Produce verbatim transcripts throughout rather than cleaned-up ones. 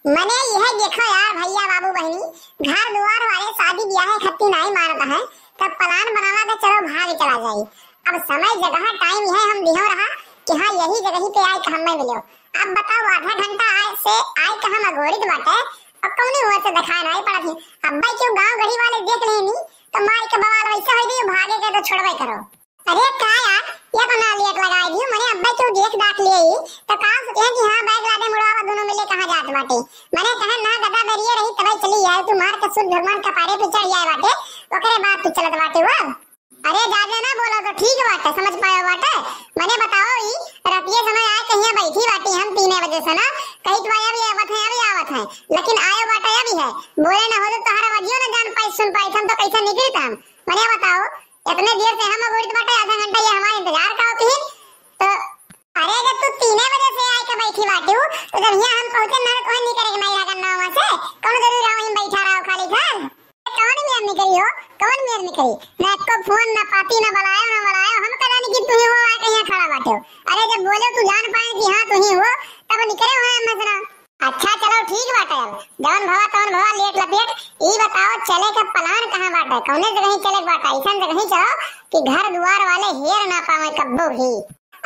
मने यह देखो यार भैया बाबू बहिनी, घर दुआर वाले शादी ब्याह खत्ती नाई मानत हैं, तब plan बनावा के चलो भाग चला जाई। अब समय जगह time यह हम दिहो रहा कि हाँ यही जगह पे आए के हमें मिलो। अब बताओ आधा घंटा आए से आए के हम अगोरित बाटे और कौनी हुआ से दिखाए नाई पड़त ही। अब भाई क्यों गाँव गढ़ी वाले देख लेनी तो मार के बवाल वैसे हो गई, भागे के तो छोड़बे करो। अरे का यार, ये तो ना लेट लगाए दियो, मने अब्बे क्यों देख डाक लिए ही, तो का सोचे कि हाँ bag लादे मुड़वा दोनों मिले कहाँ जात बाटे। मने कहे ना गदा बेरिए रही तबे चली आए, तू मार के सूर्य भगवान कपारे पे चढ़ जाए बाटे, ओकरे बाद तू चलत बाटे वो। अरे जादे ना बोलो तो ठीक बाटे, समझ पायो बाटे। मने बताओ ई रतिये समय आए कहिया बैठी बाटी हम तीने बजे से ना, कही तो अभी आवत है, अभी आवत है, लेकिन आयो बाटे अभी है। बोले ना हो तो तोहरा बजियो ना जान पाई सुन पाई, हम तो कैसे निकली हम। मने बताओ इतने देर से हम अगोरित बाटे, आधा घंटा ये हमारे इंतजार का होती है। तो अरे जब तू तीने बजे से आए के बैठी बाटू, तो जब यहाँ हम पहुँचे ना तो तोहे निकरे के नहीं लागन ना वहाँ से, कौन जरूरी रहा वहीं बैठा रहो खाली घर। कौन मेर निकरी हो, कौन मेर निकरी? ना एको फोन, ना पाती, ना बुलायो, ना बुलायो, हम का जानी कि तू ही हो आके यहाँ खड़ा बाटे। अरे जब बोले तू जान पाए कि हाँ तू ही हो, तब निकरे हुए हम से ना। अच्छा चलो ठीक बाटे, अब जवन भवा तवन भवा, लेट लपेट। ई बताओ चले के plan कहाँ बाटे, कौने जगह ही चले के बाटे? ऐसन जगह ही चलो कि घर दुआर वाले हेर ना पावे कब्बो भी।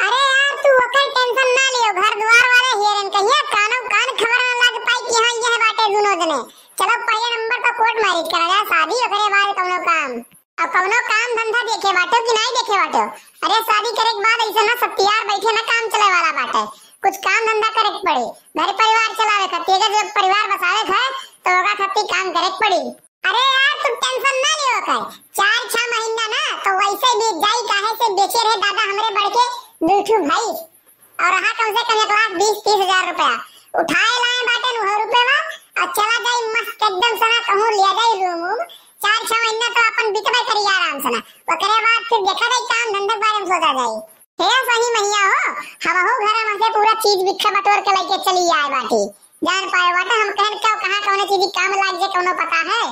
अरे यार तू ओकर tension ना लियो, घर दुआर वाले हेरन कहिया कानो कान खबर ना लग पाई कि हाँ यह बाटे दुनो जने। चलो पहले number पर court marriage करा जाए शादी, ओकरे बाद कौनो काम। अब कौनो काम धंधा देखे बाटो कि नाई देखे बाटो? अरे शादी करे के बाद ऐसे ना सब तैयार बैठे ना काम चले वाला बाटे, कुछ काम धंधा करे के पड़ी, घर परिवार चलावे खातिर। अगर जब परिवार बसावे के है तो ओका खातिर काम करे के पड़ी। अरे यार तू tension ना लियो कर, चार छह महीना ना तो वैसे बीत जाई, काहे से बेचे रहे दादा हमरे बड़के दू ठू भैंस। और रहा कम से कम एक लाख बीस तीस हजार रुपया। उठाए लाए बाटे नु हो रुपया, और चला जाई मस्त एकदम से ना कहूँ लिया जाई room वूम। चार छह महीना तो अपन बितबे करी आराम से ना, ओकरे बाद फिर देखा जाई काम धंधे के बारे में सोचा जाई। हे सही मैया हो, हमहू घर में से पूरा चीज बिखा बटोर के लेके चली आए बाटी। जान पाए बाटे हम कहन क्या कहाँ कौन चीज काम लाग जे कौनो पता है।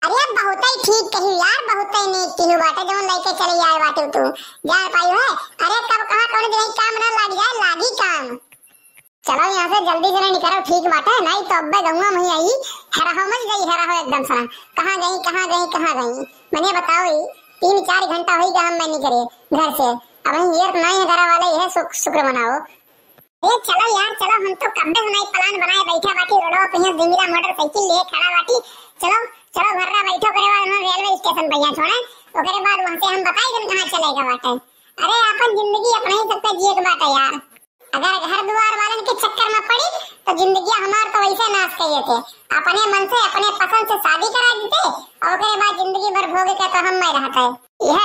अरे बहुते ठीक कही यार, बहुते नीक कही बाटे, जौन लेके चले आए बाटे तू। जान पाई है, अरे कब कहाँ कौन दिन काम ना लाग जाए, लागी काम। चलो यहाँ से जल्दी से ना निकलो, ठीक बाटे, नहीं तो अब्बे गौवा में आई, हरा हो मच गई, हरा हो एकदम से ना। कहाँ गई, कहाँ गई, कहाँ गई? मने बताओ ई, तीन चार घंटा होई गया हम मैं निकरे घर से। अब हम ये नहीं है, घर वाले यह शुक-, शुक्र मनाओ। ए चलो यार चलो, हम तो कब्बे से नहीं plan बनाए बैठा बाटी, रोडवा पे यहाँ जिमिला मोटरसाइकिल लिए खड़ा बाटी। चलो चलो घर्रा बैठो, करे बाद हम रेलवे स्टेशन पे यहाँ छोड़े, ओकरे बाद वहाँ से हम बताई देन कहाँ चले के बाटे। अरे अपन जिंदगी अपने ही सबके जिए के बाटे यार। अगर घर दुआर वालन के चक्कर में पड़ी तो जिंदगी हमार तो वैसे नाश करिए थे। अपने मन से अपने पसंद से शादी करा देते और ओकरे बाद जिंदगी भर भोगे के तो हम मैं रहते। यह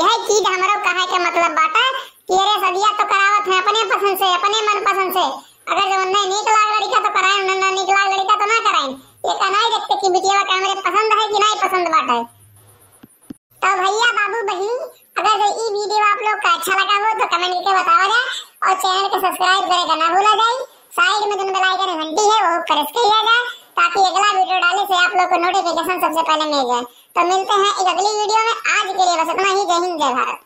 यह चीज हमरो कहे के मतलब बाटे कि अरे सदिया तो करावत है अपने पसंद से, अपने मन पसंद से। अगर जब उन्हें नीक लाग लड़का तो कराए, उन्हें ना नीक लाग लड़का तो ना कराए। ये का नहीं देखते कि बिटिया का हमरे पसंद है कि नहीं पसंद बाटे। तो भैया बाबू बहिनी, अगर जो ई video आप लोग का अच्छा लगा हो तो comment करके बतावा जाए और channel को subscribe करे का ना भूला जाए। Side में जो bell icon घंटी है वो press कर लिया जाए ताकि अगला video डाले से आप लोग को notification सबसे पहले मिल जाए। तो मिलते हैं एक अगली video में। आज के लिए बस इतना ही। जय हिंद, जय भारत।